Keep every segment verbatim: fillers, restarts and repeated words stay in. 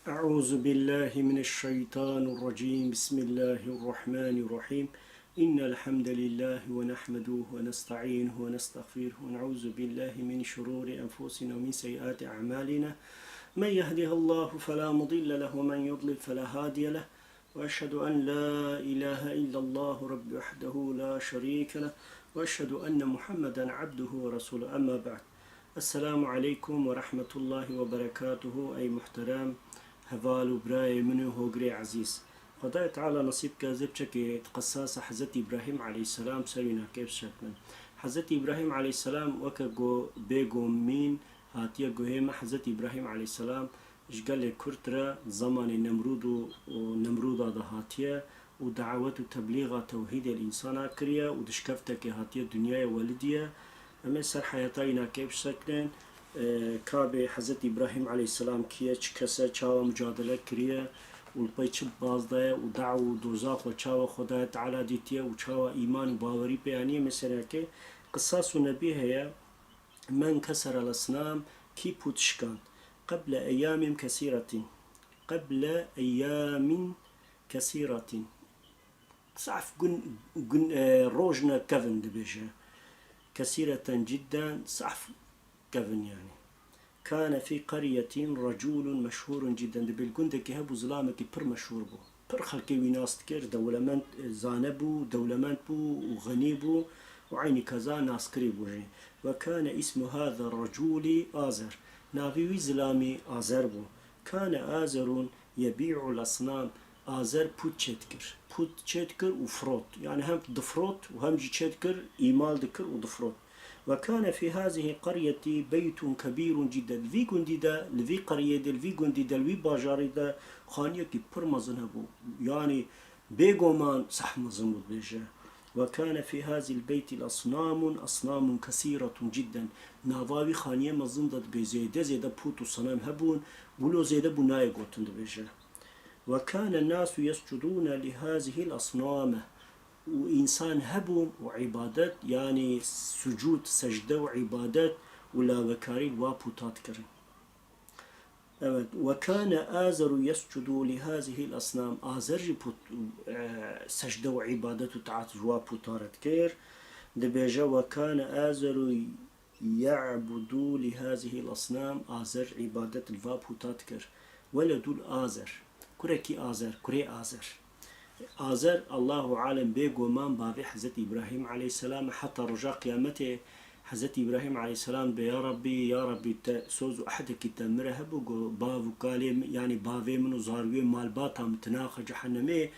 أعوذ بالله من الشيطان الرجيم. بسم الله الرحمن الرحيم. إن الحمد لله ونحمده ونستعينه ونستغفره ونعوذ بالله من شرور أنفسنا ومن سيئات أعمالنا. من يهده الله فلا مضل له ومن يضلل فلا هادي له. وأشهد أن لا إله إلا الله رب وحده لا شريك له. وأشهد أن محمدا عبده ورسوله. أما بعد. Esselamu aleykum ve rahmetullahi ve berekatuhu. Ey muhterem heval û birayê min û hogirê ezîz. Xwedayê Teala nesîb ke ez ê piçekê di qisasa Hezretî Îbrahîm aleyhisselam ser wî nakê bişekin. Hezretî Îbrahîm aleyhisselam weke ku bêgo mîn hatiye guhê me, Hezretî Îbrahîm aleyhisselam ji gelê Kurd re zemanê Nemrûd û, û Nemrûda de hatiye û dawet û teblîxa tewhîdê li însana kiriye û di şkeftekê hatiye dinyayê welidiye. Em ê ser heyata wî nakê bisekinin, e, ka bê Hezretî Îbrahîm aleyhisselam kî ye, çi kes e, çawa mucadele kiriye û li pey çi baz daye û daw û doza xwe çawa Xwedayê Teala dîtiye û çawa îman û bawerî pê aniye. Meseleke qisas û nebî heye. Men kesera l-esnam, kî pût şikand? Qeble eyyamin kesîretin. Qeble eyyamin kesîretin. Saf gun, gun, e, rojne kevin dibêje. Kesîreten cidden, saf kevin yani. Kane fî qeryetin reculun meşhurun cidden. Dibê li gundekî hebû zilamekî pir meşhur bû. Pir xelkê wî nas dikir, dewlemend, e, zane bû, dewlemend bû û xenî bû û eynî keza naskirî bû jî. Ve kane ismu haza reculi Azer. Navê wî zilamî Azer bû. Kane Azerun yebî'u l-esnam. Azer pût çêdikir. Pût çêdikir û firot. Yani hem difirot û hem jî çêdikir, îmal dikir û difirot. Ve kane fî hazihî l-qeryeti beytun kebîrun cidden. Li vî gundî de, li vî qeryê de, li vî gundî de, li vî bajarî de xaniyekî pir mezin hebû. Yani bêgoman seh mezin bû dibêje. Ve kane fî hazihî l-beyti l-esnamun, esnamun kesîretun cidden. Nava wî xaniyê mezin de dibê zêde zêde pût û senem hebûn, wilo zêde bû nayê gotin dibêje. Ve kane nasu yescudûne li hazihî l-esname. Û însan hebûn û îbadet, yani sucûd, secde û îbadet û lavekarî li wa pûta dikirin. Evet, ve kane Azeru yescudu li hazihî l-esnam. Azer jî pût, e, secde û îbadet û taat ji wa pûta re dikir. Dibêje, ve kane Azeru ya'budu li hazihî l-esnam. Azer îbadet li va pûta dikir. Weledul Azer. Kurekî Azer, kurê Azer. Azer, Allahu alem, bêgoman bavê Hezretî Îbrahîm aleyhisselam e. Heta roja qiyametê Hezretî Îbrahîm aleyhisselam bê, ya Rabbî, ya Rabbî, te soz û ehdekî te min re hebû, got, bav û kalê min, yanî bavê min û zarûyê malbata min tinaxe cehennemê.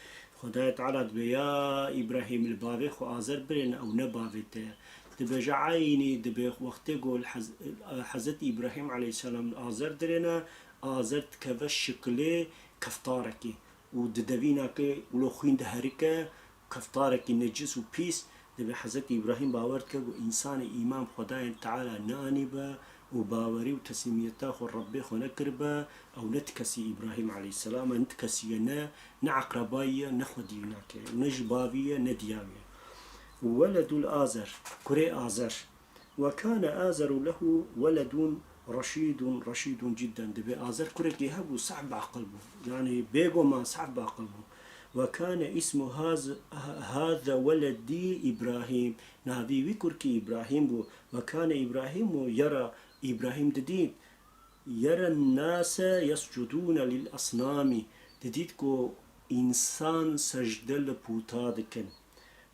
Xwedayê Teala dibê, ya Îbrahîm, li bavê xwe Azer birêne, ew ne bavê te ye. Dibêje, eynî dibê wextê ku li Hez-, Hezretî Îbrahîm aleyhisselam li Azer dirêne, Azer dikeve şikilê keftarekî û di devîna ke wilo xwîn diherike, keftarekî necis û pîs, dibê Hezretî Îbrahîm bawer dike ku însanê îman bi Xwedayê Teala neanîbe û bawerî û teslîmiyeta xwe Rebbê xwe nekiribe, ew ne ti kesî Îbrahîm aleyhisselam e, ne ti kesî ye, ne, ne eqrebayî ye, ne xwedî nake, û ne jî bavî ye, ne diyawî ye. Weledul Azer, kurê Azer. Ve kane Azeru lehu weledun reşîdun, reşîdun cidden. Dibê Azer kurekî hebû, sehf bi aqil bû. Yanî bêgoman sehf bi aqil bû. Ve kane ismu haz-, ha-, haza weledî Îbrahîm. Navî wî kurkî Îbrahîm bû. Ve kane Îbrahîmu yera, Îbrahîm didît, yeren nase yescudûne lil esnamî. Didît ku însan secde li pûta dikin.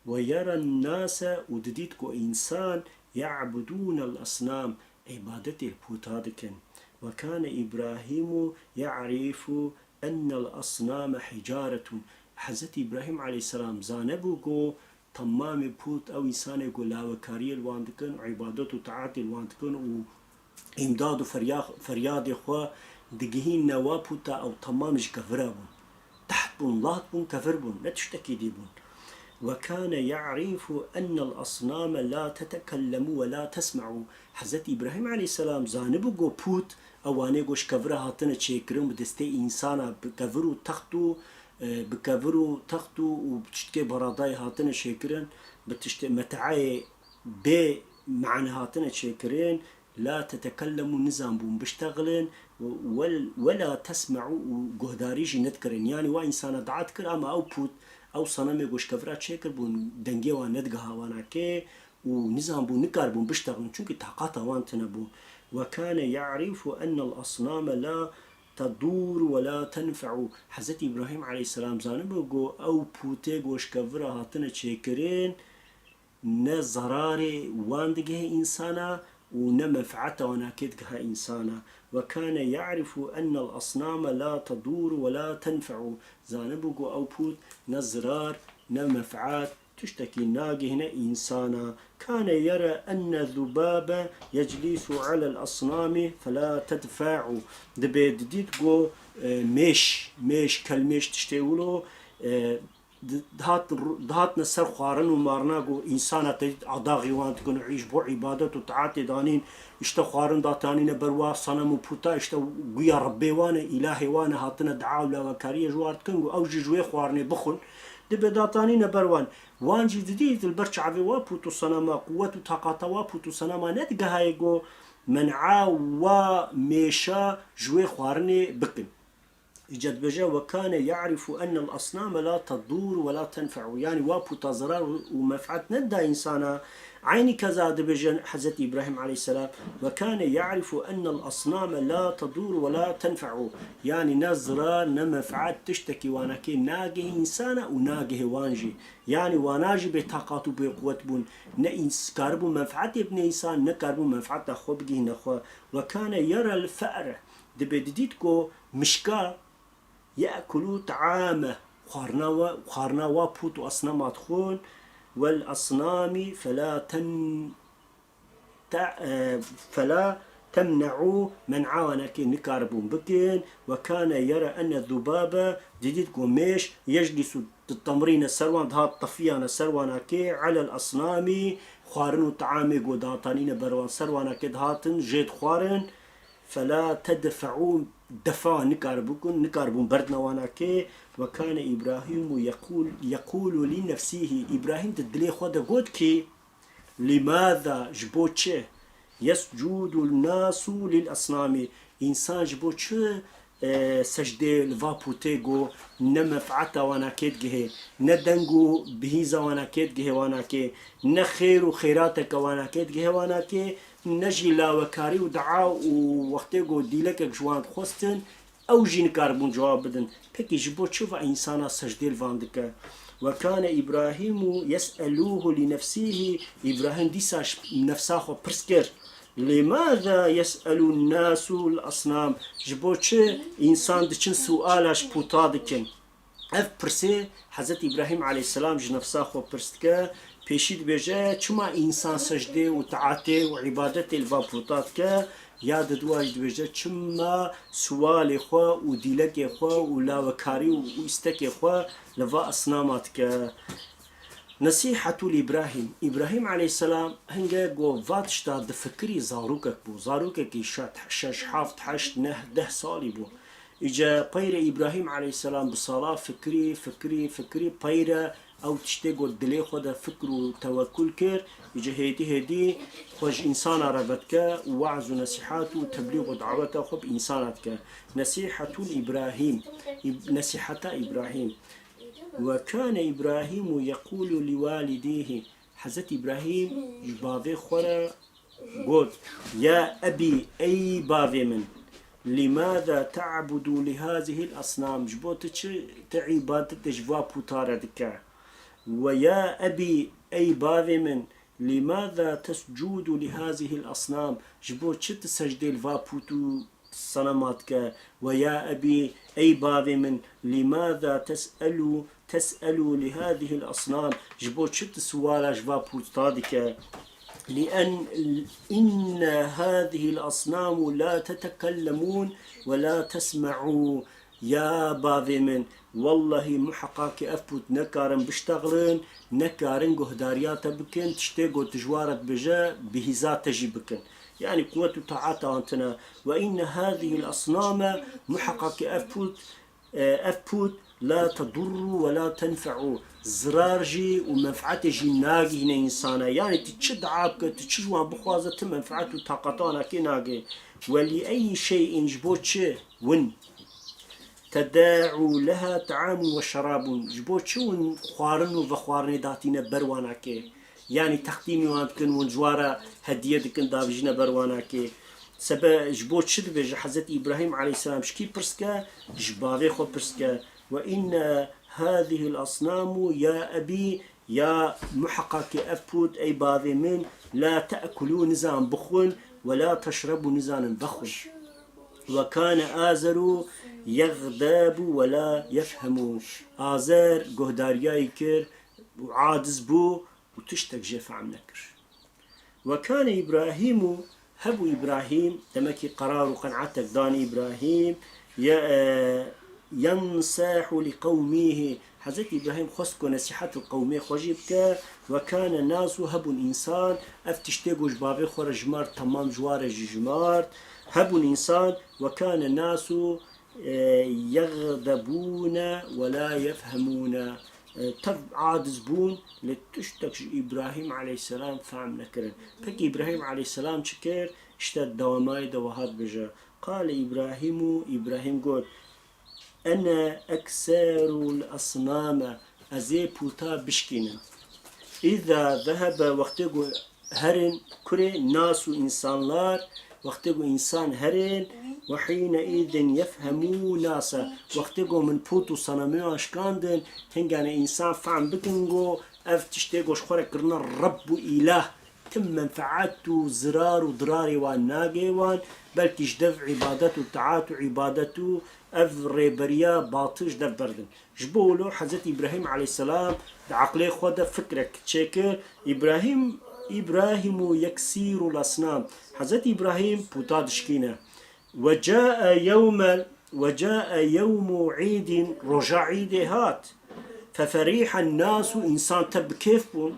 Ve yeren nase, û didît ku însan ya'budûne l esnam, îbadetê li pûta dikin. Ve kane Îbrahîmu ya'rîfu enne l esname hicaretun. Hezretî Îbrahîm aleyhisselam zanebû ku temamê pût ew însanê ku lawekariyê li wan dikin û îbadet û taetê li wan dikin û îmdad û ferya-, feryadê xwe digihîne wa pûta, ew temam ji kevira bûn. Teht bûn, lat bûn, kevir bûn, ne tiştekî dî bûn. Ve kane ya'rîfu enne l esname la tetekellemu ve la tesme'u. Hezretî Îbrahîm aleyhisselam zanibû ku pût, ewanê ku ji kevira hatine çêkirin, bi destê însana, bi kevir û text û, e, bi kevir û text û, û bi tiştkê beradayê hatine çêkirin, bi tiştê metaeyê bê mane hatine çêkirin, la tetekellemu, nizanbûn biştexilin, Wel-, wela tesme'u û guhdarî jî nedikirin. Yanî wa însana dua dikir, ama ew pût, ew senemê goşkevira çêkiribûn, dengê wan nedigiha wana kê û nizanbûn, nikaribûn biştexilin, çunkî taqata wan tune bû. Ve kane ya'rifu ennel asname la tedur ve la tenfe'u. Hezretî Îbrahîm aleyhisselam zanibû ku ew pûtê goşkevira hatine çêkirin, ne zerarê wan digihe însana û ne menfeeta wana kê digiha însana. Ve kane ya'rifu ennel asname la tedur ve la tenfe'u. Zanibû ku ew pût ne zirar, ne menfeat, tiştekî nagihine însana. Kane yere enne zubabe yeclisu alel asnami fela tedfe'u. Dibê didît ku, e, mêş, mêş, kelmêş tiştê wilo, e, di-, dihat-, dihatne ser xwarin û marina ku însana te dît adaxî wan dikin û ji bo îbadet û taetê danîn, îşte xwarin datanîne ber wa senem û pûta, îşte guya Rebbê wan e, îlahê wan e, hatine dua û lawekariyê ji war dikin ku ew jî ji wê xwarinê bixwin, dibê datanîne ber wan. Wan jî didît li ber çavê wa pût û senema quwet û taqata wa pût û senema nedigihayê ku men'a wa mêşa ji wê xwarinê bikin. Îca dibêje, "Ve kane ya'rifu ennel asname la tedur ve la tenfe'u." Yanî wa puta zerar û menfeet nedida însana. Eynî keza dibêje Hezretî Îbrahîm aleyhisselam, "Ve kane ya'rifu ennel asname la tedur ve la tenfe'u." Yanî ne zerar ne menfeet tiştekî wanakê nagihê însana û nagihê wan jî. Yanî wana jî bê taqat û bê quwet bûn. Ne îns-, karibûn menfeetê bine însan, ne karibûn menfeeta xwe bigihîne xwe. "Ve kane yerel fe're." Dibê didît ku mişka ye'kulu ta'ame, xwarina we, xwarina wa pût û asnama dixwin, "Wel asnami fela ten-, te-, e, fela temne'u", men'a wanakê nikaribûn bikin. "Ve kane yere enne zubabe", didît ku mêş, "yeclisu", ditemrîne ser wan, dihat tefiyane ser wanakê, "alel asnami", xwarin û taamê ku datanîne ber wan ser wanakê dihatin, jê dixwarin. "Fela tedfe'u", defa nikar bikun, nikaribûn berdine wanakê. "Ve kane Îbrahîmu yeqûl-, yeqûlu li nefsîhî." Îbrahîm di dilê xwe de got ki, "Lîmada, ji bo çi? Yescûdu nasu lil asnamî." Însan ji bo çi, e, secdê li va pûtê go ne menfeeta wanakê digihê, ne deng û bihîza wanakê digihê wanakê, ne xêr û xêrateke wanakê digihê wanakê, ne jî lawekarî û dua û wextê ku dîlekek ji wan dixwestin, ew jî nikaribûn cewab bidin. Pekî ji bo çi va însana secdê li van dike? "Ve kane Îbrahîmu yes'elûhu li nefsîhî", Îbrahîm dîsa ji nefsa xwe pirs kir, "Lîmada yes'elûn nasu l asnam?" Ji bo çi însan diçin suala ji puta dikin? Ev pirsê Hezretî Îbrahîm aleyhisselam ji nefsa xwe pirs dike, pêşî dibêje, çima însan secdê û taetê û îbadetê li va puta dike? Ya diduwa jî dibêje, çima sualê xwe û dîlekê xwe û lawekarî û îstekê xwe li va asnama dike? Nesîhetu li Îbrahîm. Îbrahîm aleyhisselam hinge go va tişta difikirî, zarokek bû. Zarokekî şeş, şeş, heft, heşt, neh, deh salî bû. Îce peyre Îbrahîm aleyhisselam bi sala fikirî, fikirî, fikirî, peyre ew tiştê got dilê xwe de fikir û tewekul kir. Îce hêdî hêdî xwe ji însana re vedike û we'z û nesîhat û teblîg û daweta xwe bi însana dike. Nesîhetul Îbrahîm. Îb-, nesîheta Îbrahîm. "Ve kane Îbrahîmu yeqûlu li walidîhî." Hezretî Îbrahîm ji bavê xwe re got, "Ya ebî, ey bavê min, lîmada te'budu li hazihil asnam? Ji bo tu çi te îbadetê ji va puta re dike? Ve ya ebî, ey bavê min, lîmada tescudu li hazihil asnam? Ji bo çi tu secdê li va pût û senema dike? Ve ya ebî, ey bavê min, lîmada tes'elu, tes'elu li hazihil asnam? Ji bo çi tu suala ji va pûta dike? Li en, inne hazihil asnamu la tetekellemun ve la tesme'u." Ya bavê min, wellahî muheqaqî ev pût nekarin biştexilin, nekarin guhdariya te bikin, tiştê ku tu ji wan re dibêje, bihîza te jî bikin. Yanî quwet û taeta wan tune. "Ve inne hazihil asname", muheqaqî ev pût, e, ev pût, La tedurru ve la tenfe'u. Zirar jî û menfeetê jî nagihîne însana. Yanî tu çi dua bike, tu çi ji wan bixwaze, tu menfeet û taqata wan akê nagê. Ve li eyî şey'in, ji bo çi win? Teda'u leha ta'amun ve şerabun. Ji bo çi win xwarin û vexwarinê datîne ber wan akê? Yanî teqdîmî wan dikin, win ji wan re hediye dikin, davijîne ber wan akê. Sebe ji bo çi dibêje Hezretî Îbrahîm aleyhisselam ji kî pirs ke? Ji bavê xwe pirs ke. Ve inne hazihil asnamu ya ebî, ya muheqaqî ev pût, ey bavê min, la te'kulû, nizanin bixwin, ve la teşrebû, nizanin vexwin. Ve kâne Azeru yexdebu ve la yefhemu. Azer guhdariyayî kir û aciz bû û tiştek jê fehm nekir. Ve kâne Îbrahîmu, hebû Îbrahîm, demekî qerar û qenaetek danî Îbrahîm, ye, e, yensahu li qewmîhi. Hezretî Îbrahîm xwest ku nesîhet li qewmê xwe jî bike. Ve kâne nasu, hebûn însan, ev tiştê ku ji bavê xwe re jimart, temam ji wan re jî jimart. Hebûn însan, ve kâne nasu, e, yexdebûne ve la yefhemûne. E, tev aciz bûn, lê tiştek ji Îbrahîm aleyhisselam fehm nekirin. Peki Îbrahîm aleyhisselam çi kir? İşte dewamê de wiha dibêje. Qale Îbrahîmu, Îbrahîm got, ene ekserul asname, ez ê puta bişkînim. Îza zehebe, wextê ku herin kurê, nasu, însanlar, wextê ku însan herin, ve hîne îzin yefhemû nase, wextê ku min pût û senemê wan şikandin, hingane însan fehm bikin ku ev tiştê ku ji xwe re kirine Reb û Îlah, tim menfeet û zirar û dirarê wan nagê wan, belkî ji dev îbadet û taat û îbadet û ev rêberiya batil ji dev berdin. Ji bo wilo Hezretî Îbrahîm aleyhisselam di eqlê xwe de fikrek çêkir. Îbrahîm, Îbrahîmu yeksîrul asnam. Hezretî Îbrahîm puta dişkîne. Ve cae yewme, ve cae yewmu îdin, roja îdê hat. Feferîhen nasu, însan tev bi kêf bûn.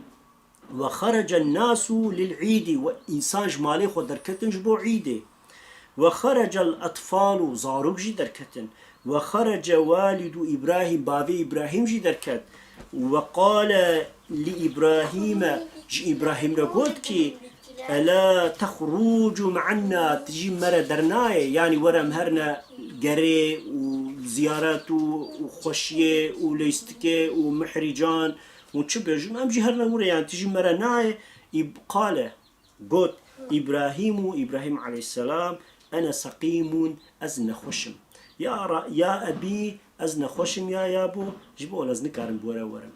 Ve xerecen nasu lil îdî, ve însan ji malê xwe derketin ji bo îdê. Ve xerecel etfalu, zarok jî derketin. Ve xerece walidu Îbrahîm, bavê Îbrahîm jî derket. Ve qale li Îbrahîme, ji Îbrahîm re got ki, ela texrucu me'anna, tu jî me re dernayê, yanî were em herine gerê û ziyaret û, û xweşiyê û leyistikê û mihrîcan û çi bêjim, em jî herine wire, yanî tu jî me re nayê. Îb-, qale, got, Îbrahîm û Îbrahîm aleyhisselam, ene seqîmun, ez nexweş im. Ya ra-, ya ebî, ez nexweş im ya yabo, ji bo ez nikarim bi we re werim.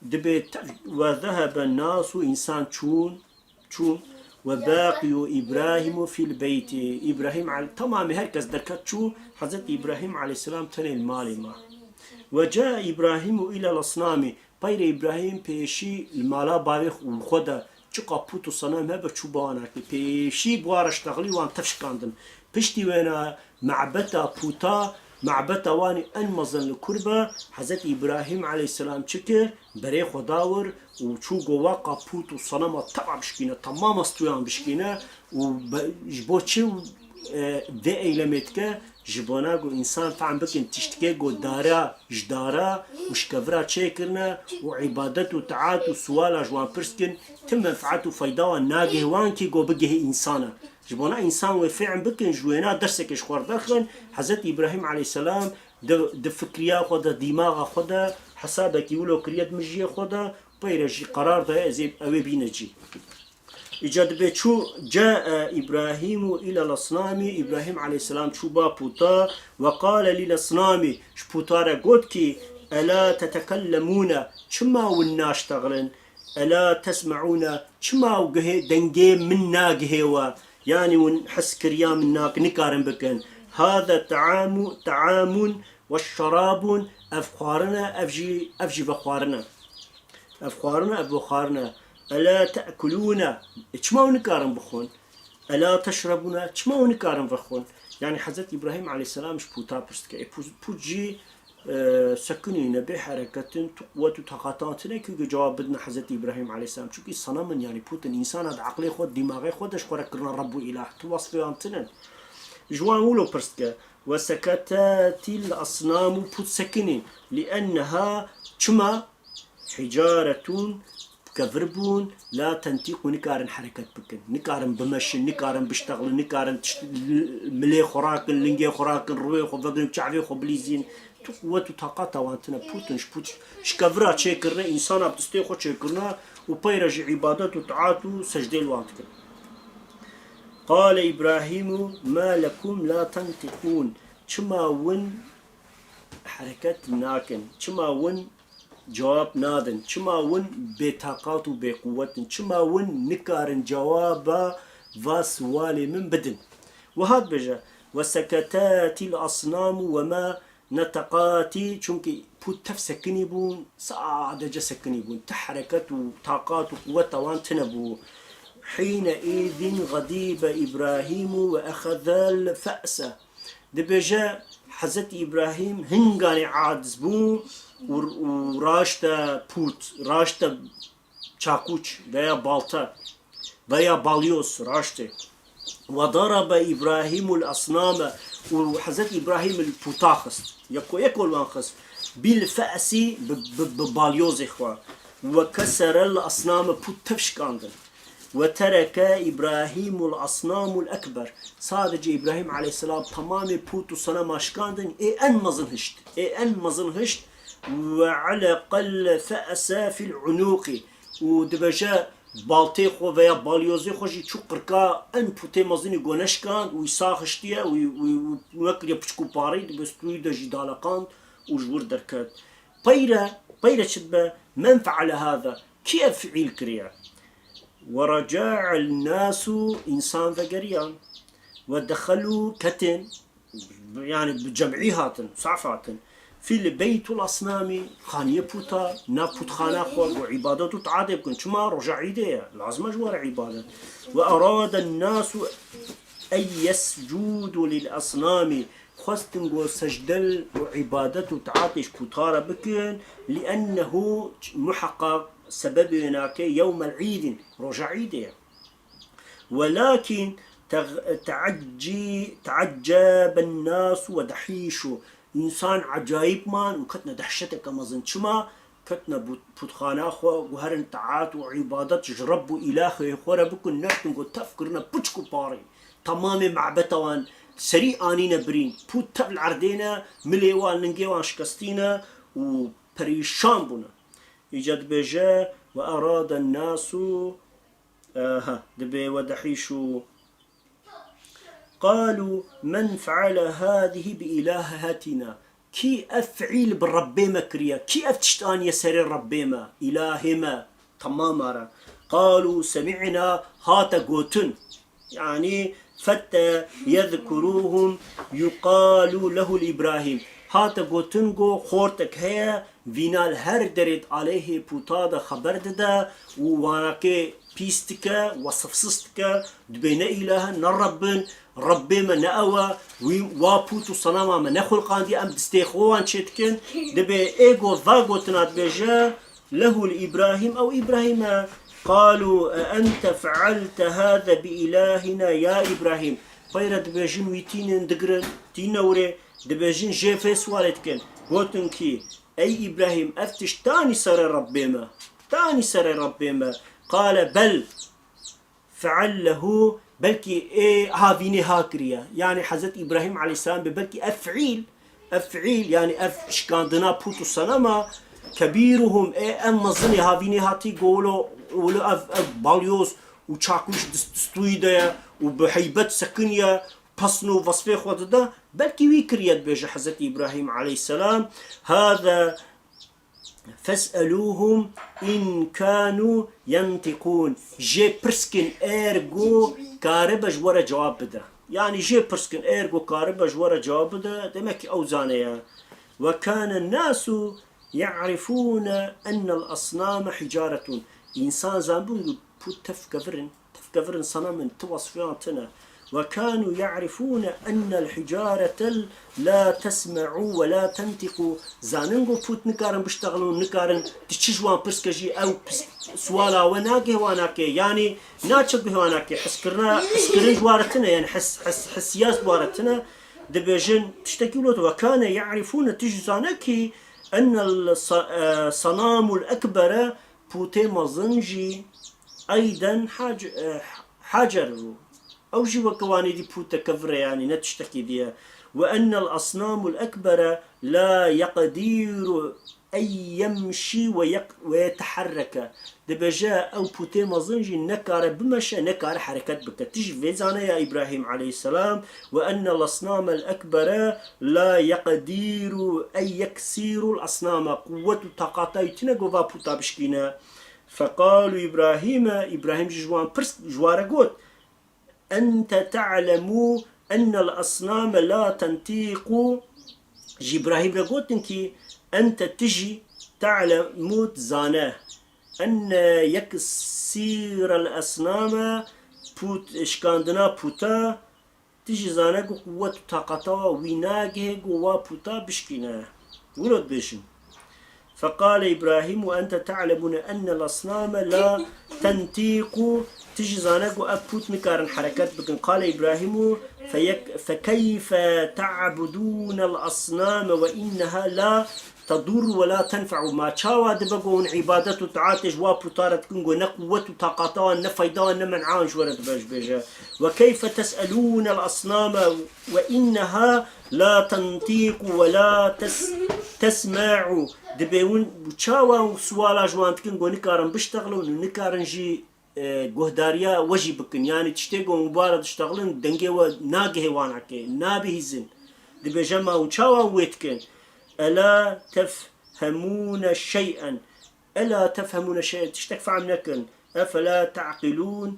Dibê te-, ve zehebe nasu, însan çûn, çûn, ve baqiyu Îbrahîmu fîl beyti. Îbrahîm ale-, temamê her kes derket çû, Hezretî Îbrahîm aleyhisselam tenê li malê ma. Ve cae Îbrahîmu îlel asnamî. Peyre Îbrahîm pêşî li mala bavê xwe de çiqa pût û senem hebe çû bi wan re kir. Pêşî bi wan re ştexilî, wan tev şikandin. Piştî wêna mebeta pûta, mebeta wanî en mezin li kur be, Hezretî Îbrahîm aleyhisselam çi kir? Berê xwe da wir û çû got, waqa pût û senema teva bişkîne, temama stûyan bişkîne û be-, ji bo çi, e, vê eylemê dike? Ji bona ku însan fehm bikin, tiştikê ku dara ji dara û ji kevira çêkirine û îbadet û taat û suala ji wan pirs kin, ti menfeet û feyda wan nagihê wan kî ku bigihê însana. Ji bona însan wê fehm bikin, ji wêna dersekê ji xwe re derxin, Hezretî Îbrahîm aleyhisselam di, di fikriya xwe de, dîmaxa xwe de hesabekî wilo kiriye di mijiyê xwe de, peyre jî qerar daye ez ê, ew ê bîne cî. Îca dibê çû, cae Îbrahîmu îlel asnamî, Îbrahîm aleyhisselam çû ba pûta, ve qale lil asnamî, ji pûta re got kî, ela tetekellemûne, çima win naştexilin? Ela tesmeûne, çima ew guhê, dengê min nagihê we? Yanî win heskiriya min nak-, nikarin bikin. Hâze te'amu-, te'amun ve şerabun, ev xwarin e, ev jî, ev jî vexwarin e. Ev xwarin e, ev vexwarin e. Ela te'kulûne, e, çima ew nikarin bixwin? Ela teşrebûne, çima ew nikarin vexwin? Yanî Hezret Îbrahîm aleyhisselam ji pûta pirs dike. E, pû-, pût jî, e, sekinîne, bê hereketin, tu quwet û taqatan tine ku cewab bidine Hezret Îbrahîm aleyhisselam. Çunkî senemin, yanî pûtin, însana di eqlê xwe, dîmaxê xwe de ji xwe re kirine Reb û Îlah. Tu wasfê wan tinin. Ji wan wilo pirs dike. وسكتت الأصنام, pût sekinîn, لأنها, çima, حجارة, kevir bûn, لا تنطق, nikarin hereket bikin, nikarin bimeşin, nikarin biştexlin, nikarin tişt-, milê xwe rakin, lingê xwe rakin, rûyê xwe vegirin, çavê xwe bilîzîn. Tu quwet û taqata wan tine, pût in, ji pût, ji kevira çêkirine, însana bi distê xwe çêkirine û peyre ji îbadet û taat û secdê li wan dikin. قال إبراهيم ما لكم لا تنطقون. Çima win hereket nakin? Çima win cewab nadin? Çima win bêtaqat û bêquwet in? Çima win nikarin cewaba va siwalê min bidin? Wiha dibêje, وسكتت الأصنام وما نطقت, çunkî pût tev sekinî bûn, sadece sekinî bûn. Ti hereket û taqat û quweta wan tine bû. حينئذ غضب إبراهيم وأخذ الفأس. Dibêje, Hezretî Îbrahîm hinganê aciz bû û, û raşte pût, raşte çakûç veya balta veya balyoz, raştê. وضرب إبراهيم الأصنام, û Hezret Îbrahîm li pûta xist. Yeko yeko li wan xist. بالفأس, bi, bi, bi balyozê xwe. وكسر الأصنام, pût tev şikandin. وترك إبراهيم الأصنام الأكبر. Sadece Îbrahîm aleyhisselam temamê pût û senema şikandin, ê en mezin hişt. Ê en mezin hişt. وعلق الفأس في العنق. Û dibêje, baltê xwe veya balyozê xwe jî çû qirka en pûtê mezinî go neşikand û wî sax hiştiye û, û, û wekiriye piçk û parî, dibe stûyî de jî daleqand û ji wir derket. Peyre, peyre çi dibe? من فعل هذا. Kî ev fiîl kiriye? ورجع الناس, însan vegeriyan. ودخلوا, ketin, yani bi cem'î hatin, saf hatin. في البيت الأصنام, xaniyê pûta, nav pûtxana xwe, ku îbadet û taatê bikin. Çima? Roja îdê ye, lazim e ji we re îbadet. وأراد الناس أن يسجدوا للأصنام. Xwestin ku secde û îbadet û taatê ji pûta re bikin. لأنه, muheqeq, sebebê wê nake, يوم العيد, roja îdê ye. ولكن تغ-، تعجي-، تعجب الناس ودحيشوا. Însan ecayîb man û ketine dehşeteke mezin. Çima? Ketine bu-, pûtxana xwe, ku herin taat û îbadet ji Reb û Îlahê xwe re bikin, neştin ku tev kirine piçk û parî. Temamê mabeta wan serî anîne birîn. Pût tev li erdê ne, milê wan, lingê wan şikestî ne û perîşan bûne. Îca dibêje, وأراد الناس Aha, dibê ودحيشوا. قالوا من فعل هذه بإلهتنا. Kî ev fiîl bi Rebbê me kiriye? Kî ev tişt aniye serê Rebbê me, Îlahê me, temama re? قالوا سمعنا, hate gotin. Yani, فتى يذكرهم يقال له الإبراهيم. Hate gotin ku xortek heye, vîna li her derê di aleyhê pûta de xeber dide û wanakê pîs dike, wesifsiz dike, dibê ne îlah e, ne Reb in, Rebbê me ne ew e, wî wa pût û senama me nexulqandiye, em distê xwe wan çê dikin. Dibê ê ku va gotina dibêje, له الإبراهيم, ew Îbrahîm e. قالوا أأنت فعلت هذا بإلهنا يا إبراهيم. Peyre dibêjin wî tînin digirin, tîne wirê, dibêjin jê vê siwalê dikin. Gotin kî, ey Îbrahîm, ev tişt tanî serê Rebbê me? Tanî serê Rebbê me? قال بل فعله, belkî ê havînê ha kiriye. Yani Hezret Îbrahîm aleyhisselam bê belkî ev fiîl, ev fiîl, yani ev şikandina pût û senema, كبيرهم, ê em mezinê havînê hatî go wilo, wilo ev, ev balyoz û çakûş dist-, distûyî de ye û bi heybet sekiniye, pesn û vesfê xwe dide, belkî wî kiriye, dibêje Hezret Îbrahîm aleyhisselam, هذا فاسألوهم إن كانوا ينطقون. Jê pirs kin, ergo karibe ji we re cewab bide. Yani jê pirs kin, ergo karibe ji we re cewab bide, demek ki ew zane ye. وكان الناس يعرفون أن الأصنام حجارة. Însan zanbûn ku pût tev kevir in. Tev kevir in, senem in, ti wesfiyan tine. وكانوا يعرفون أن الحجارة لا تسمع ولا تنطق. Zanin ku pût nikarin biştexilin, nikarin, ti çi ji wan pirs ke jî ew pis-, siwala we nagihê wan nake. Yani naçe guhê wan nake. Hiskirina, hiskirin ji wan re tine, yani his, his, hissiyat ji wan re tine. Dibêjin, tiştekî wilo, وكان يعرفون, tu jî zane kî, أن الص-، e, الصنام الأكبر, pûtê mezin jî, أيضا حج-، e, حجر bû. Ew jî weke wanê dî pûteke vir e, yanî ne tiştekî dî ye. وأن الأصنام الأكبر لا يقدر أن يمشي ويق-، ويتحرك. Dibêje, ew pûtê mezin jî nekare bimeşe, nekare hereket bike. Tu jî vê zane ya Îbrahîm aleyhisselam, وأن الأصنام الأكبر لا يقدر أن يكسر الأصنام. Quwwet û taqata wî tune ku va pûta bişkîne. فقالوا إبراهيم, Îbrahîm jî ji wan pirs, ji wan re got, أنت تعلم أن الأصنام لا تنطق. Ji Îbrahîm re gotin kî, أنت, tu jî, تعلم, tu zane, أن يكسر الأصنام, pût, şikandina pûta, tu jî zane ku quwwet û taqata wî nagihê ku wa pûta bişkîne. Wilo dibêjin. فقال إبراهيم أنت تعلم أن الأصنام لا تنطق. Tu jî zane ku ev pût nikarin hereket bikin. قال إبراهيم فيك-، فكيف تعبدون الأصنام وإنها لا تضر ولا تنفع. Ma çawa dibe ku hûn îbadet û taatê ji wa pûta re dikin ku ne quwwet û taqata wan, ne feyda wan, ne men'a wan ji we re dibe, ji bêje. وكيف تسألون الأصنام وإنها لا تنطق ولا تس-، تسمع. Dibê hûn çawa siwala ji wan dikin ku nikarin biştexilin û nikarin jî, e, guhdariya we jî bikin. Yanî tiştê ku hûn bi wan re diştexilin, dengê we nagihê wan eke, nabihîzin. Dibêje, ma hûn çawa wê dikin? ألا تفهمون شيئا. ألا تفهمون شيئا, tiştek fehm nekin. أفلا تعقلون,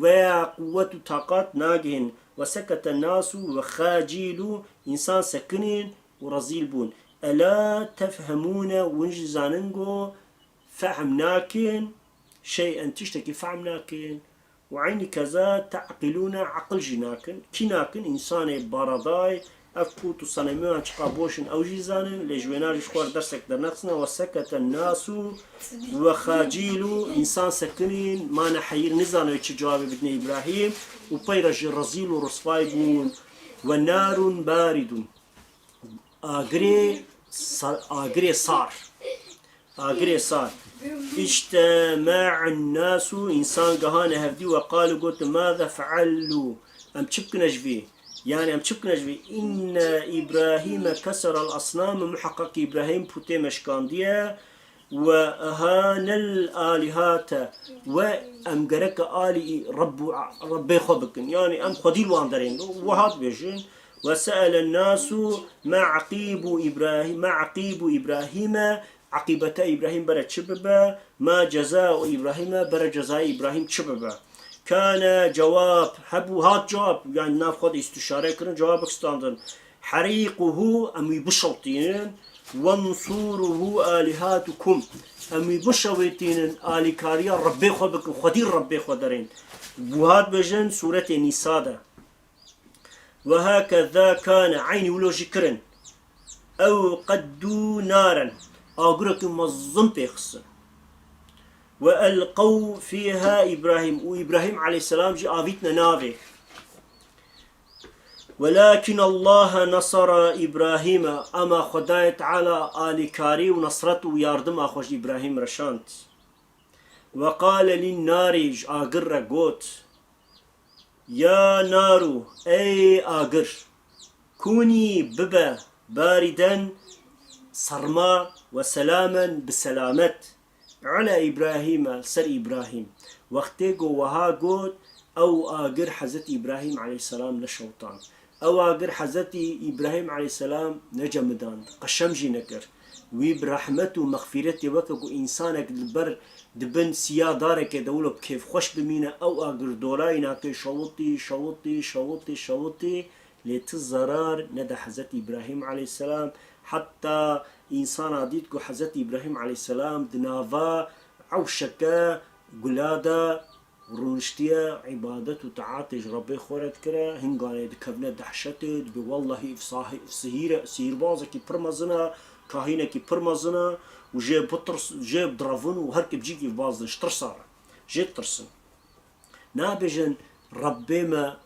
veya quwwet û taqat nagihên. وسكت الناس وخجلوا, însan sekinîn û rezîl bûn. ألا تفهمون, hûn jî zanin ku fehm nakin, شيئا, tiştekî fehm nakin. وعين كذا تعقلون, aqil jî nakin. Kî nakin? Însanê baradayê, ev pût û senemê wan çiqa boş in, ew jî zanin, lê ji wêna jî ji xwe re dersek dernexistin. وسكت الناس وخجلوا, însan sekinîn, mane heyîr, nizane çi cewabê bidine Îbrahîm, û pey re jî rezîl û risvay bûn. ونار بارد. Agirê sa-, agirê sar. Agirê sar. اجتمع الناس, însan gihane hevdî, وقالوا, gotin, ماذا فعلوا, em çi bikine ji vî? Yanî em çi bikine ji vî? إن إبراهيم كسر الأصنام, muheqeq Îbrahîm pûtê me şikandiye. وأهان الآلهة, we em gereke alî Rebbû, Rebbê xwe bikin. Yanî em xwedî li wan derên. Wiha dibêjin. وسأل الناس ما عقيب إبراهيم, ما عقيب إبراهيم, aqîbeta Îbrahîm bere çi bibe? ما جزاء إبراهيم, bere cezayê Îbrahîm çi bibe? كان جواب, hebû, hat cewab, yanî nav xwe de îstişare kirin, cewabek standin. حريقه, em wî bişewtînin, وانصره آلهتكم, em wî bişewêtînin, alîkariya Rebbê xwe bikin, xwedî Rebbê xwe derên. Wiha dibêjin sûretê Nîsa de. وهكذا كان, eynî wilo jî kirin. أوقدوا نارا, agireke mezin pê xistin. وألقوا فيها إبراهيم, û Îbrahîm aleyhisselam jî avîtine navê. ولكن الله نصر إبراهيم, ema Xwedayê Teala alîkarî û nesret û yardima xwe ji Îbrahîm re şand. وقال للنار, ji agir re got, يا نار, ey agir, كوني, bibe, باردا, serma, وسلاما, bi selamet, على إبراهيم, li ser Îbrahîm. Wextê ku wiha got, ew agir Hezretî Îbrahîm aleyhisselam neşewitand. Ew agir Hezretî Îbrahîm aleyhisselam necemidand, qeşem jî nekir. Wî bi rehmet û mexfîretê, weke ku însanek li ber, di bin siya darekê de wilo bi kêfxweş bimîne, ew agir dolayî nake, şewitî, şewitî, şewitî, şewitî, lê ti zerar nede Hezretî Îbrahîm aleyhisselam. Heta însana dît ku Hezretî Îbrahîm aleyhisselam di nava ewşeke gula de rûniştiye, îbadet û taatê ji Rebbê xwe re dikire, hinganê dikevne dehşetê, dibê, wellahî, ev sahî-, ev sihîr e, sihîrbazekî pir mezin e, kahînekî pir mezin e û jê bitirs-, jê direvin û her kê bi cîkî baz din, ji tirsa re. Jê ditirsin. Nabêjin, Rebbê me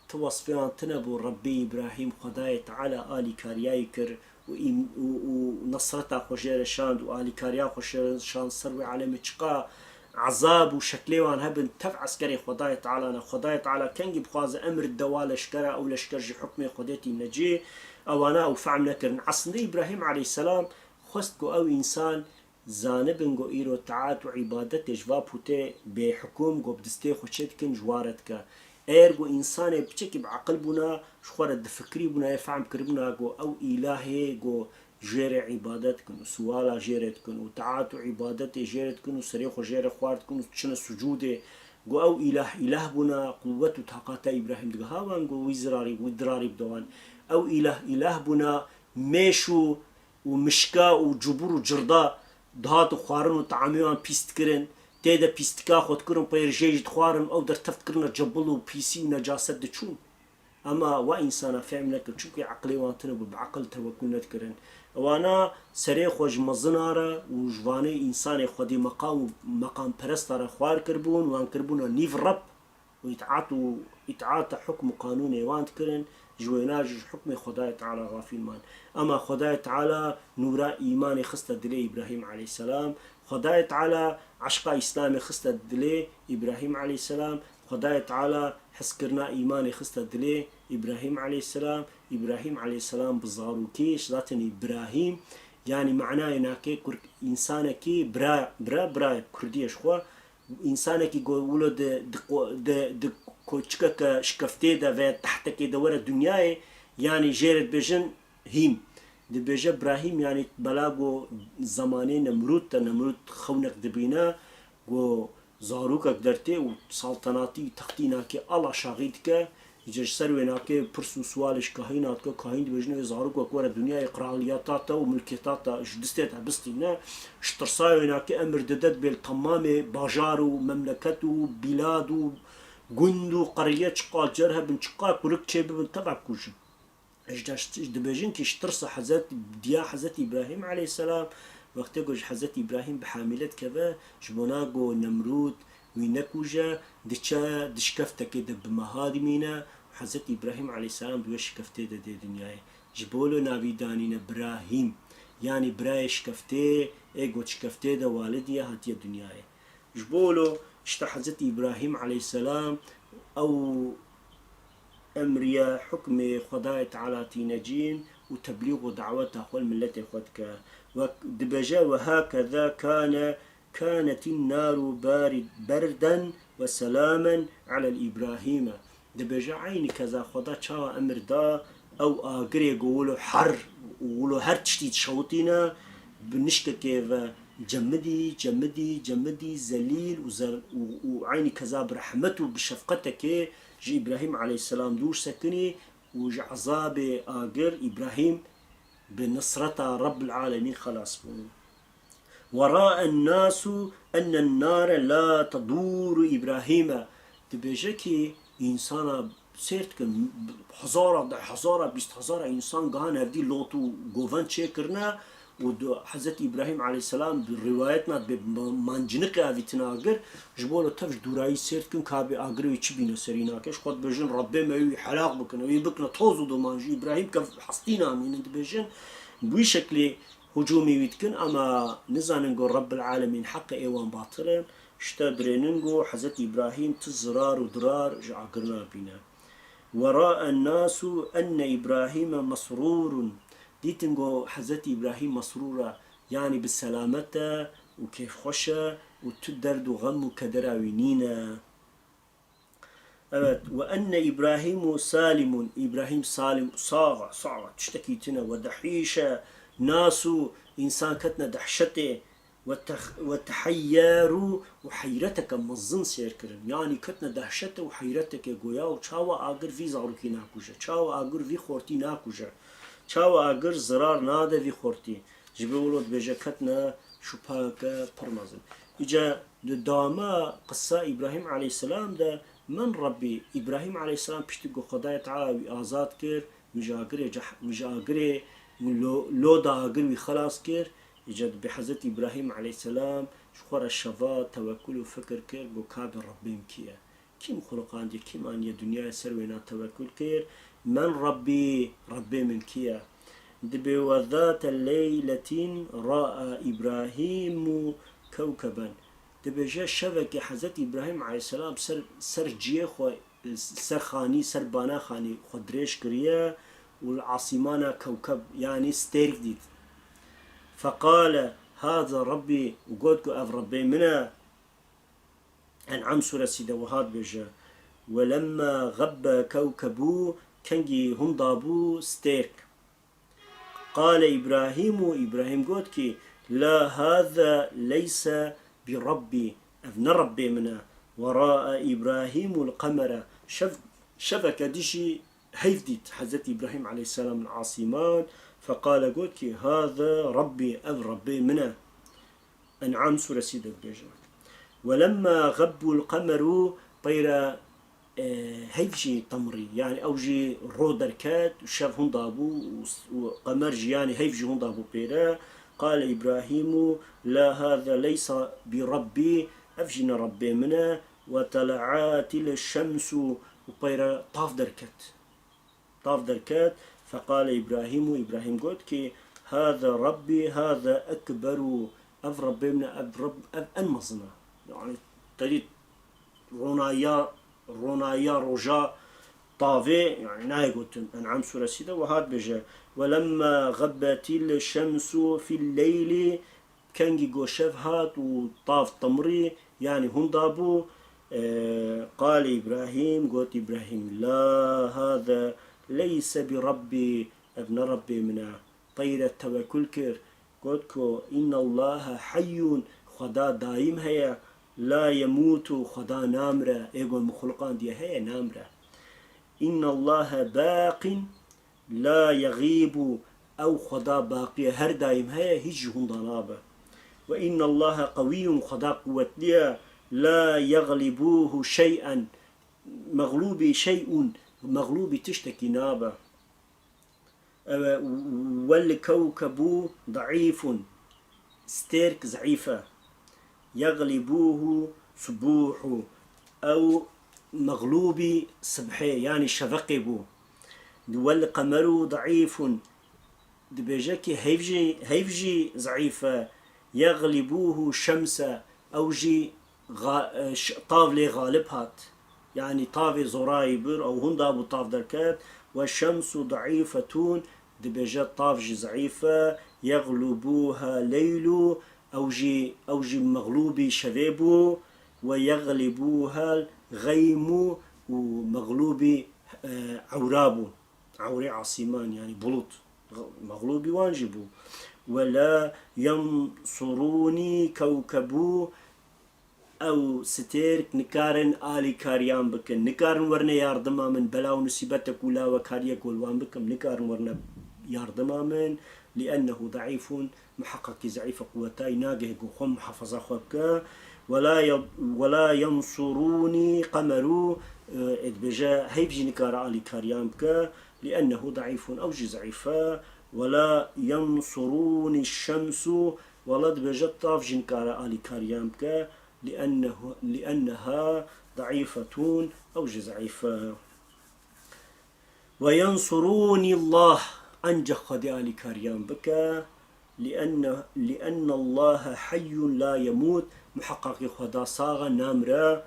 Ti wesfê wan tune bû, Rebbê Îbrahîm Xwedayê Teala alîkariyayî kir û îm-, û, û nesreta xwe jê re şand û alîkariya xwe jê re şand ser wê alemê, çiqa ezab û şeklê wan hebin, tev eskerê Xwedayê Teala ne. Xwedayê Teala kengî bixwaze emir dide wa leşkera, ew leşker ji hukmê Xwedê tîne cê, ewana ew fehm nekirin. Eslinde Îbrahîm aleyhisselam xwest ku ew însan zanibin ku îro taat û îbadetê ji va pûtê bêhukum ku bi distê xwe çê dikin ji wa re dike. Eger ku însanê piçekî bi eqil bûna, ji xwe re difikirîbûna, yê fehm kiribûna ku ew îlahê ku jê re îbadet dikin û siwala jê re dikin û taat û îbadetê jê re dikin û serê xwe jê re xwar dikin û diçine sucûdê, ku ew îlah îlah bûna, quwwet û taqata Îbrahîm digiha wan ku wî zirarî, wî dirarî bide wan. Ew îlah îlah bûna, mêş û û mişka û cubur û cirda dihatin xwarin û teamê wan pîs dikirin, tê de pîstika xwe dikirin, peyr jê jî dixwarin, ew dertev dikirine cebil û pîsî û necaset diçûn. Ema wa însana fehm nekir, çimkî eqlê wan tune bû, bi eqil tewekul nedikirin. Ewana serê xwe ji mezina re û ji vanê însanê xwedî meqam û meqamperesta re xwar kiribûn, wan kiribûna nîv Reb, û îtaat û îtaata hukm û qanûnê wan dikirin, ji wêna jî ji hukmê Xwedayê Teala xafîl man. Ema Xwedayê Teala nûra îmanê xiste dilê Îbrahîm aleyhisselam, Xwedayê Teala eşqa Îslamê xiste dilê Îbrahîm aleyhisselam, Xwedayê Teala hezkirina îmanê xiste dilê Îbrahîm aleyhisselam, Îbrahîm aleyhisselam bi zarokê, zaten Îbrahîm, yanî manayê nake kurk, însanekî bira, bira, bira Kurdiyê ji xwe, însanekî ku wilo di, di qo-, di, di koçikeke şikeftê de veya tehtekê de were dinyayê, yanî jê re dibêjin hîm. Dibêje Brahîm, yanî bela ku zemanê Nemrûd de, Nemrûd xewnek dibîne, ku zarokek dertê û saltenatî textî nake, ala şaxî dike, Îca ji ser wê nake pirs û siwalê ji kahîna dike, kahîn dibêjin, ê zarokek were dinyayê, qraliyeta te û milketa te ji distê te bistîne. Ji tirsa wê nake emir dide, dibê li temamê bajar û memleket û bîlad û gund û qeriye çiqas cer hebin, çiqas kurik çêbibin, teva bikujin. Ji de-, dibêjin ki ji tirsa Hezret, diya Hezret Îbrahîm aleyhisselam, wextê ku ji Hezret Îbrahîm bi hamîle dikeve, ji bona ku Nemrûd wî nekuje, diçe di şikeftekê de bi meha dimîne û Hezret Îbrahîm aleyhisselam di wê şikeftê de dê dinyayê. Ji bo lo navî danîne Birahîm, yanî birayê şikeftê, ê got şikeftê de walidî ye, hatiye dinyayê. Ji bo lo işte Hezret Îbrahîm aleyhisselam ew emriye hukmê Xwedayê Teala tîne cîn û teblîg û daweta xwe li miletê xwe dike. Wek dibêje, "Ve hakeza kane, kanetin naru barid-, berden ve selamen alel Îbrahîme." Dibêje, eynî keza Xweda çawa emir da, ew agirê ku wilo her û wilo her tiştî dişewitîne, bi nişkekê ve cemidî, cemidî, cemidî, zelîl û zer-, û, û eynî keza bi rehmet û bi şefqetekê ji Îbrahîm aleyhisselam dûr sekinî û ji ezabê agir Îbrahîm bi nisreta Rebbil Alemîn xelas bû. Ve ra'en nasu ennen nare la tedûru Îbrahîme. Dibêje ki însana sêr dikin, hezara, deh hezara, bîst hezara însan gihan hevdî lot û govend çêkirine û di Hezret Îbrahîm aleyhisselam bi rîwayet na dibê ma-, manciniqê avîtine agir, ji bo li tev ji dûrayî sêr dikin, ka bê agirê wî çi bîne serî nake. Ji xwe dibêjin, Rebbê me wî helak bikine, wî bikine toz û duman, ji Îbrahîm ke hestî namînin dibêjin. Bi wî şeklî hicûmê wî dikin, ama nizanin ku Rebbil Alemîn heqê ê wan batil in, ji te dirênin ku Hezret Îbrahîm ti zirar û dirar ji agir nabîne. Ve ra'en nasu enne Îbrahîme mesrûrun. Dîtin ku Hezret Îbrahîm mesrûr e, yanî bi selamet e û kêfxweş e û tu derd û xem û kedera wî nîne. Evet, ve enne Îbrahîmu salimun, Îbrahîm salim, sax e, sax e, tiştekî tune, ve dehîşe nasu, însan ketine dehşetê, ve tex-, ve teheyyeru û heyreteke mezin sêr kirin. Yanî ketine dehşete û heyreteke, goya û çawa agir vî zarokî nakuje, çawa agir vî xortî nakuje, çawa agir zirar nade vî xortî. Ji bo wilo dibêje ketine şupayeke pir mezin. Îca di dama qisa Îbrahîm aleyhisselam de, min Rebbî, Îbrahîm aleyhisselam piştî ku Xwedayê Teala wî azad kir, wî ji agirê ceh-, wî ji agirê lo-, loda agir wî xelas kir, îca dibê Hezret Îbrahîm aleyhisselam ji xwe re şeva tewekul û fikir kir, got, ka bi Rebbê min kî ye? Kîm xuliqandiye, kîm aniye dinyayê ser wêna tewekul kir? Men Rabbî, Rebbê min kî ye? Dibê, "Ve zate leyletin ra'a Îbrahîmu kewkeben." Dibêje, şevekê Hezretî Îbrahîm aleyhisselam ser, ser ciyê xwe, ser xanî, ser bana xanî xwe dirêj kiriye û li asîmana kewkeb, yanî stêrk dît. Feqale, "Haza Rabbî", û got ku, "Ev Rebbê min e." En'am suresî de wiha dibêje, "Welemma xebbe kewkebû", kengî hunda bû stêrk. Qale Îbrahîmû, Îbrahîm got ki, "La haza leyse bi Rabbî", ev ne Rebbê min e. Ve ra'a Îbrahîmû l-qemere, şev, şeveke dî jî heyv dît Hezretî Îbrahîm aleyhisselam li asîman, feqale got ki, "Haza Rabbî", ev Rebbê min e. En'am suresî de dibêje. Welemma xebbû l-qemeru, peyre, e, heyv jî temrî, yanî ew jî ro derket, şev hunda bû û, û qemer jî, yanî heyv jî hunda bû pêre. Qale Îbrahîmû, "La haza leysa bi Rabbî", ev jî ne Rebbê min e. Ve tele'atil şemsu, û peyre tav derket. Tav derket, feqale Îbrahîmû, Îbrahîm got ki, "Haza Rabbî, haza ekberu", ev Rebbê min e, ev Reb, ev en mezin e. Yanî, te dît ronayiya, ronayiya roja tavê, yanî nayê gotin. En'am suresî de wiha dibêje, "Welemma xebbetil şemsu fil leyli", kengî ku şev hat û tav temrî, yanî hunda bû, e, qalê Îbrahîm, got Îbrahîm, "La haza leyse bi Rabbî", ev ne Rebbê min e. Peyre tewekul kir, got ku, "Innallaha heyyun", Xweda dayîm heye, "la yemûtu", Xweda namire, ê ku min xuliqandiye heye, namire. "Innallaha baqin", La yexîbu, ew Xweda baqî ye, her daîm heye, hîç ji hûn da nabe. Ve innallaha qewîyun, Xweda quwetlî ye, la yexlîbûhu şey'en, mexlûbî şey'un, mexlûbî tiştekî nabe. Ew e, wel kewkebû deîfun, stêrk zeîf e. Yexlîbûhu subûhu. Ew mexlûbî sibhê, yanî şeveqê bû. Wel qemeru deîfun. Dibêje ki heyv jî, heyv jî zeîf e. Yexlîbûhu şemse. Ew jî xa-, e, ş-, tav lê xalib hat. Yanî tavê zorayî bir, ew hunda bû tav derket. Ve şemsu deîfetun. Dibêje tav jî zeîf e. Yexlûbûha leylu. Ew jî, ew jî mexlûbî şevê bû. Ve yexlîbûhel xeymu û mexlûbî, e, ewra bû. Ewrê asîman, yanî bulut. Mexlûbî wan jî bû. Ve la yensurûnî kewkebû, ew stêrk nikarin alîkariyan bikin. Nikarin werine yardima min, bela û nisîbetek û lawekariyek ku li wan bikim, nikarin werine yardima min. Liennehu deîfun, miheqaqî zeîf e, quwetayî nagihê ku xwe muhafaza xwe bike. Wela ye-, wela yensurûnî qemerû, e, dibêje heyv jî nikare alîkariyan bike. Liennehu deîfun, ew jî zeîf e. Wela yensurûnî şemsû, wela dibêje tav jî nikare alîkariyan bike. Liennehu, lienneha deîfetûn, ew jî zeîf e. Ve yensurûnîllah, encex Xwedê alîkariyan bike. Lienne, liennellahe heyyun la yemût, miheqaqî Xweda sax e, namire.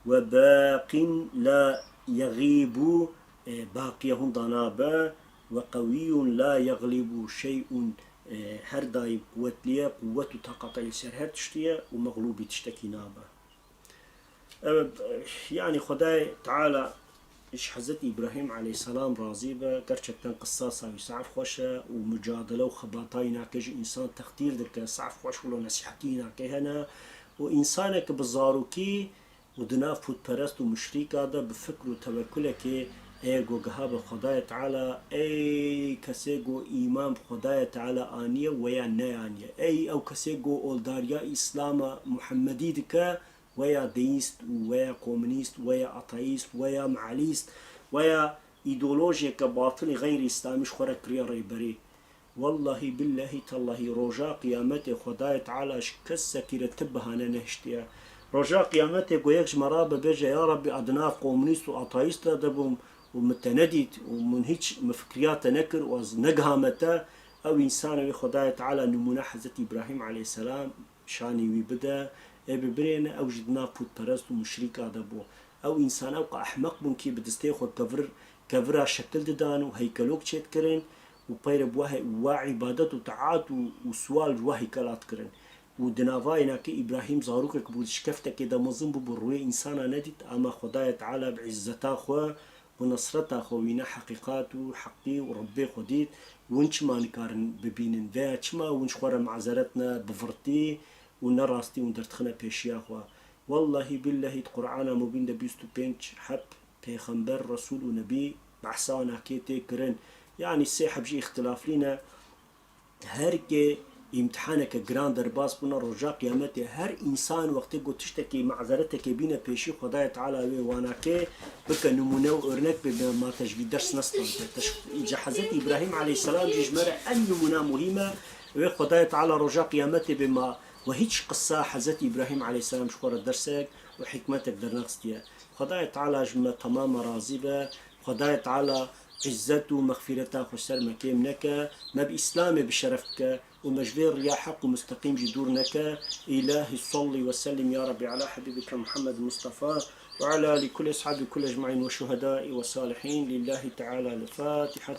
Ve baqîn la yexîbû, e, baqî ye, hûn da nabe. Ve qewîyun la yexlîbû şey'un, e, her daîm quwetlî ye, quwet û taqata li ser her tiştî ye û mexlûbî tiştekî nabe. Evet, yanî Xwedayê Teala ji Hezretî Îbrahîm aleyhisselam razî be. Gerçekten qisasa wî zaf xweş e û mucadele û xebata wî nake ji însan textîr dike, zaf xweş wilo nesîhetî wî nake hene. Û însaneke bi zarokî û di nav pûtperest û muşrîka de bi fikr û tewekulekê, eger ku giha be Xwedayê Teala, ey kesê ku îman bi Xwedayê Teala aniye weya neyaniye, ey ew kesê ku oldariya Îslama Muhemmedî dike, weya deîst û weya komunîst, weya ateîst, weya mealîst, weya îdeolojiyeke batilî xeyrî îslamî ji xwe re kiriye rêberî. Wellahî billehî tellahî roja qiyametê Xwedayê Teala ji kesekî re ti bihane nehiştiye. Roja qiyametê ku yek ji me re bibêje, ya Rabbî, ez di nav komunîst û ateîst de bûm û min te nedît û min hîç, min fikriya te nekir û ez negihame te, ew însan wê Xwedayê Teala nimûne Hezretî Îbrahîm aleyhisselam şanî wî bide, ê bibirêne, ew jî di nav pûtperest û muşrîka de bû. Ew însan ew qas ehmeq bûn kî bi destê xwe kevir, kevira şekil didan û heykelok çêdikirin û peyre bi wa he-, wa îbadet û taat û, û siwal ji wa heykela dikirin. Û di nava yêna kê Îbrahîm zarokek bû, di şikeftekê de mezin bû, bi rûyê însana nedît, ama Xwedayê Teala bi îzzeta xwe û nesreta xwe wîne heqîqat û heqî û Rebbê xwe dît. Win çima nikarin bibînin? Veya çima win ji xwe re mazeret ne bi virtî û ne rastî û derdixine pêşiya xwe? Wellahî billehî di Qur'ana Mubîn de bîst û pênc heb pêxember, resûl û nebî behsa wana kê tê kirin. Yanî sê heb jî îxtilaflî ne. Her kê îmtihaneke giran derbas bûna, roja qiyametê her însan wextê ku tiştekî, mazeretekê bîne pêşî Xwedayê Teala wê wana kê bike nimûne û örnek bê, be ma te ji vî ders nestante. Te ji, îca Hezretî Îbrahîm aleyhisselam jî ji me re en nimûna muhîm e. Wê Xwedayê Teala roja qiyametê bê ma we hîç qisa Hezretî Îbrahîm aleyhisselam ji xwe re dersek û hikmetek dernexistiye. Xwedayê Teala ji me temama razî be. Xwedayê Teala îzzet û mexfîreta xwe ser me kêm neke, me bi Îslamê bi şeref bike û me ji vê riya heq û musteqîm jî dûr neke. Îlahî salli ve sellim ya Rabbî ala Habîbike Muhammed Mustafa ve ala alî kulli eshabî kulli ecmaîn ve şuhedâî ve salihîn. Lillahî Teala el-Fatiha.